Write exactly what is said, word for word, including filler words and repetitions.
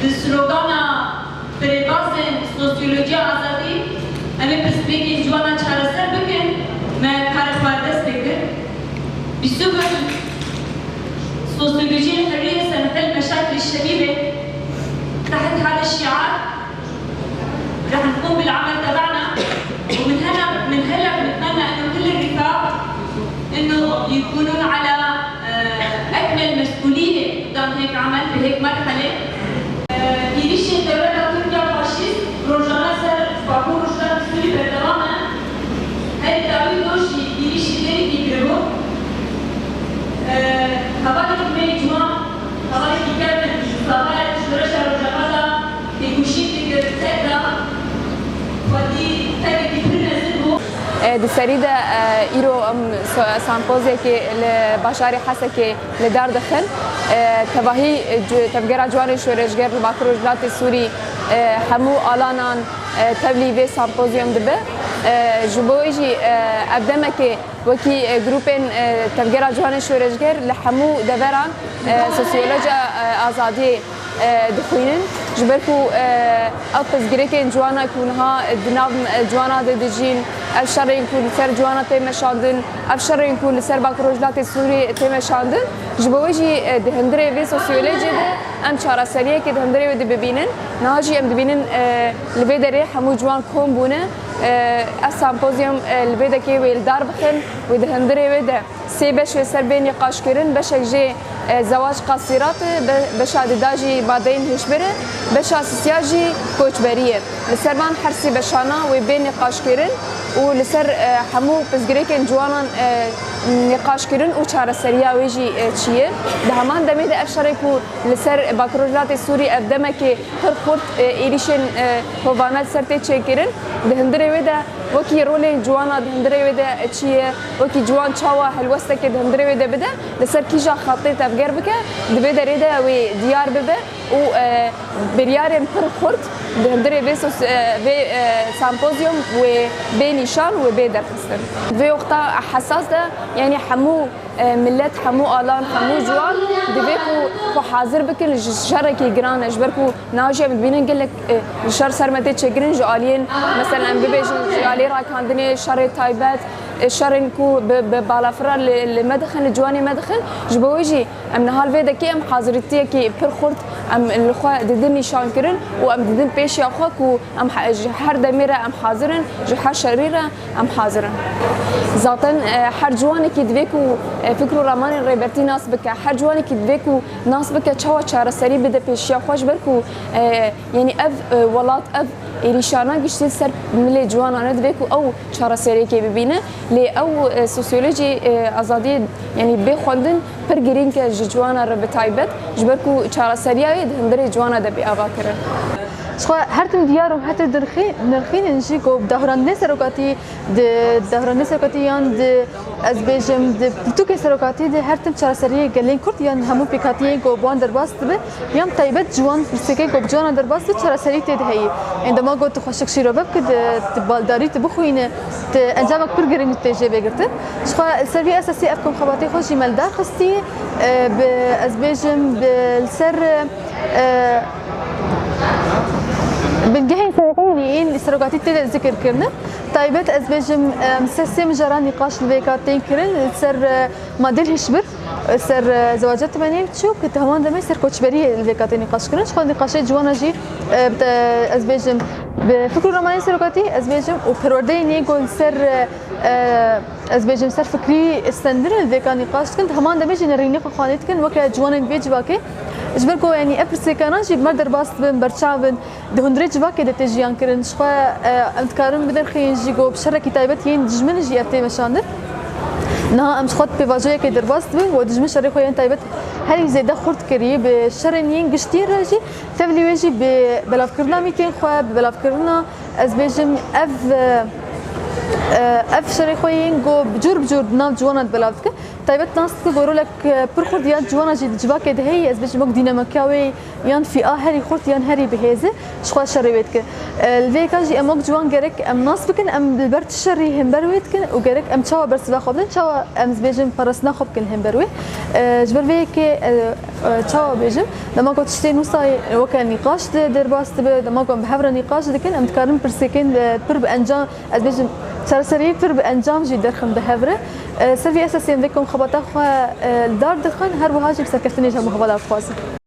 Bi slogana bi rêbazên sosyolojiya azadî, em ê pirsgirêkên ciwanan çareser bikin, me karê xwe dest pê kir. Bîst û pênc sosyolojiyên hewiyê سنحل مشاكل الشبيبة تحت هذا الشعار. رح نقوم بالعمل تبعنا، ومن هلا، من هلا بنتمنى إنه كل الرفاق إنه يكونون على، آه، أكمل مسؤولية قدام هيك عمل بهيك مرحلة. آه، êrîşên dewleta Tirkiya faşîst rojane ser Bakur Rojhilatê Sûrî berdewam e. Herî dawî doh jî êrîşî Dêrikê kiribû. Ee, hevalekî me yê ciwan, hevalekî germ e, Mustafa ye, di şoreşa Rojava de têkoşîn dikir, tek da, xwedî tevekî pir mezin bû. E, di serî de, e, îro em so-, sempozyekê li bajarê Hesekê li dar dixin. E, tevahî, e, cu-, Tevgera Ciwanên Şoreşger li Bakur Rojhilatê Sûrî, e, hemû alanan, e, tevlî vê sempozyum dibe. E, ji bo wê jî, e, ev demekê Wekî, e, grûpên, e, Tevgera Ciwanên Şoreşger li hemû deveran, e, sosyolojiya, e, azadiyê, e, dixwînin. Ji ber ku, e, ev pirsgirêkên ciwana ku niha di nav, e, ciwana de dijîn, ev şerên ku li ser ciwana tê meşandin, ev şerên ku li ser Bakur Rojhilatê Sûriyê tê meşandin, ji bo wê jî, e, di hundirê vê sosyolojiyê de em çareseriyekê di hundirê wê de bibînin. Niha jî em dibînin, e, li vê derê hemû ciwan kom bûne. E, ev sempozyum, e, li vê dekê wê li dar bixin, wê di hundirê wê de sê beş wê ser bê nîqaşkirin, beşek jê, e, zewac qasîrat e, be-, beşa dida jî madeyên hişbir e, beşa sisiya jî koçberî ye. Li ser van her sê beşana wê bê nîqaşkirin û li ser, e, hemû pirsgirêkên ciwanan, e, nîqaşkirin û çareseriya wê jî, e, çi ye. Di heman demê de ev şerê ku li ser Bakur Rojhilatê Sûrî ev demekê pir xurt, e, êrîşên, e, hovane li ser tê çêkirin. Di hundirê wê de wekî rolên ciwana di hundirê wê de çi ye, wekî ciwan çawa helwestekê di hundirê wê de bide, li ser kîja xetê tevger bike, di vê derê de wê diyar bibe û, e, biryarên pir xurt di hundirê vê sos-, e, vê, e, sempozyum wê bê nîşan, wê bê derxistin. Vê wexta hesas de, yanî hemû e, milet, hemû alan, hemû ciwan divê ku xwe hazir bikin ji şerekî giran e, ji ber ku niha jî em dibînin gelek, e, şer ser me tê çêkirin ji aliyên, meselen, em bibêjin ji aliyê rakandinê, şerê taybet, e, şerên ku bi, bi balafira li, li me dixin, li ciwanê me dixin. Ji bo wê jî em niha li vê dekê em hazirîtiyekî pir xurt em li xwe didin nîşankirin û em didin pêşiya xwe ku em he-, ji her demê re em hazir in, ji her şerî re em hazir in. Zaten, e, her ciwanekî divê ku, e, fikr û ramanên Rêbertî nas bike, her ciwanekî divê ku nas bike çawa çareserî bide pêşiya xwe, ji ber ku, e, yanî ev, e, welat, ev êrîşana giştî li ser milê ciwanan e, divê ku ew çareseriyekê bibîne. Lê ew, e, sosyolojî, e, azadiyê, yanî bê xwendin pir girîng e ji ciwana re bi taybet, ji ber ku çareseriya wê di hundirê ciwana de bê avakirin. Ji xwe her tim diyar û her tim dirxî-, nirxîn in jî ku bi dahurandinê serokatî, di dahurandinê serokatî yan di, ez bêjim, di pirtûkê serokatî de her tim çareseriyê gelên Kurd yan hemû pêkhatiyên ku bi wan derbas dibe, yan taybet ji wan pirsgirêkên ku bi ciwanan derbas dibe çareserî tê de heye. Ên dema ku tu xweşik şîrove bikî, tu, tu baldarî tu bixwîne, tu encamek pir girîng tê jê vê girtin. Ji xwe li ser vî esasî ev komxebatê xwe jî me li dar xistî, e, bi, ez bêjim, bi, li ser, e, bingehên serokatî yên serokatî tê de zikir kirine. Taybet ez bêjim, e, ser sê mijara nîqaş li vê ka tên kirin, li ser, e, madeyên hişbir, li ser, e, zewaca temenê çû, ku di heman demê ser koçberiyê li vê ka tê nîqaş kirin. Ji xwe nîqaşê ciwana jî, e, bi te-, ez bêjim, bi fikr û ramanên serokatî, ez bêjim, û perwerdeyên yên ku li ser, e, e, ez bêjim, ser fikrî stendin li vê ka nîqaş dikin, di heman demê jî nerînê xwe xwanê dikin weke ciwanên vê civakê. Ji ber ku, yanî, ev pirsgirêkanan jî bi me derbas dibin, berçav in, di hundirê civakê de tê jiyan kirin. Ji xwe, e, em dikarin biderxînin jî ku bi şerekî taybet yên dijmin jî ev tê meşandin. Niha em ji xwe di pêvajoyekê derbas dibin, we dijmin şerê xwe yên taybet herî zêde xurt kirî, bi şerên yên giştî re jî, tevlî wê jî bi belavkirina mîtên xwe, bi belavkirina, ez bêjim, ev, e, Ev şerê xwe yên ku bi cûr bi cûr di nav ciwanan belav dike. Taybet nas dike ku rolek pir xurt ya ciwana jî di civakê de heye, ez bêjim wek dînamîka wê yan fîa herî xurt yan herî bihêz e, ji xwe şerê wê dike. Li vê yeka jî em wek ciwan gerek em nas bikin, em li ber ti şerî hember wê dikin û gerek em çawa bersiva xwe bidin, çawa em, ez bêjim, parastina xwe bikin hember wê. Ji ber vê yekê, çawa bêjim, dema ku tiştên wisa weke nîqaş de derbas dibe, dema ku em bi hev re nîqaş dikin, em dikarin pirsêkên pir bi encam, ez bêjim, çareseriyê pir bi encam jî derxin bi hev re. Ser vî esasî em vê ku em xebata xwe li dar dixin, her wiha jî bi serkeftinê ji hemû hevala dixwazin.